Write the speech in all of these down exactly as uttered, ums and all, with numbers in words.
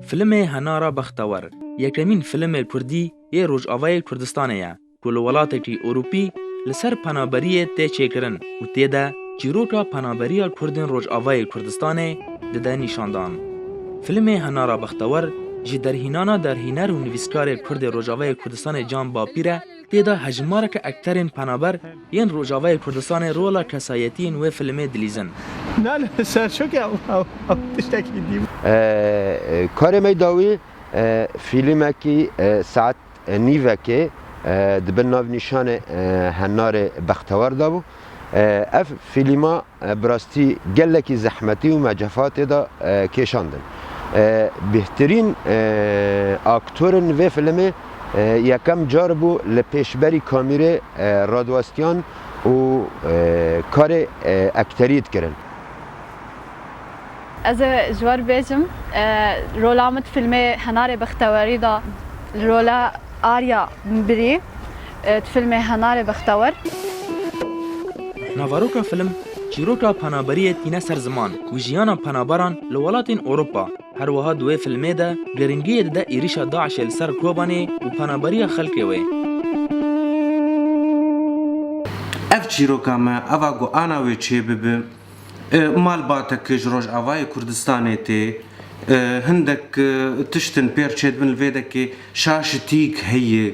Filmê Henara Bextewer yekemîn filmê kurdî yê Rojavayê Kurdistanê ye ku li welatekî Ewropî li ser penaberiyê tê çêkirin û tê de çîroka penaberiya Kurdên Rojavayê Kurdistanê dide nîşandan. Filmê Henara Bextewer ji derhînana derhîner û nivîskarê Kurdê Rojavayê Kurdistanê Can Bapîr e. Tê de hejmareke ekterên penaber yên Rojavayê Kurdistanê rola kesayetiyên wê filmê dilîzin. Na, li ser şok ya, ew, ew tiştekî dî. E, e, karê me dawî, e, fîlmekî, e, saet, e, nîvekê, e, di bin navnîşanê, e, Henarê Bextewer de bû. E, ev fîlma, e, bi rastî gelekî zehmetî û me cefa tê de, e, kêşandin. E, bêhtirîn, e, aktorên vê filimê, e, yekem car bû li pêşberî kamîrê, e, radiwestiyan û, e, karê, e, ekteriyê dikirin. Ez ê ji we re bêjim, e, rola min di filmê Henarê Bextewerî de li rola Arya birî, e, di filmê Henarê Bextewer. Naveroka film çîroka penaberiyê tîne ser ziman û jiyana penaberan li welatên Ewropa. Her wiha di wê filmê de giringiyê dide êrîşa DAIŞê li ser Kobanê û penaberiya xelkê wê. Ev çîroka me, eva ku ana wê çêbibe, e, malbateke ji Rojavayê Kurdistanê tê, e, hindek, e, tiştin pêr çêdibin li vê dekê şaşitîk heye,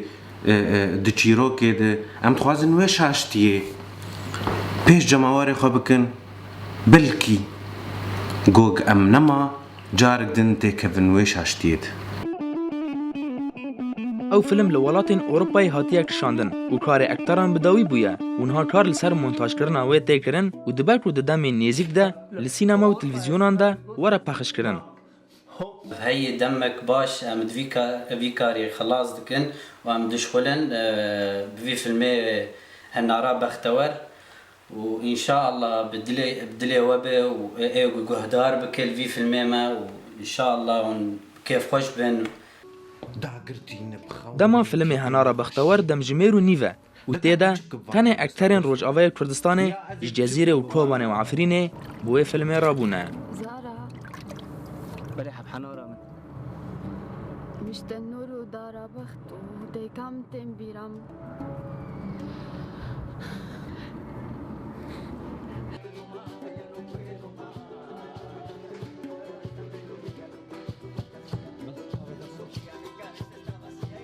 e, e, di çîrokê de. Em dixwazin wê şaştiyê pêş cemawerê xwe bikin. Belkî gog em nema, carek din têkevin wê şaştiyê de. Ew film li welatên Ewropayê hatiye kişandin û karê ekteran bi dawî bûye û niha kar li ser montajkirina wê tê kirin û dibe ku di demên nêzîk de li sînema û televîzyonan de were pexişkirin. Heye demek baş em di vî ka-, vî karî xilas dikin û em dişxulin, e, bi vî filmê Henara Bextewer. Û înşaallah bi dilê, bi dilê we be û ê, ê guhdar bike li vî filmê me û înşaallah hûn bi kêfxweş bin. Dema filmê Henara Bextewer demjimêr û nîv e û tê de tenê ekterên Rojavayê Kurdistanê ji Cezîrê û Kobanê û Efrînê bi wê filmê rabûne. Zara. Belê heb henara min. Mişte nur û dara bext û deyka min tên bîra min.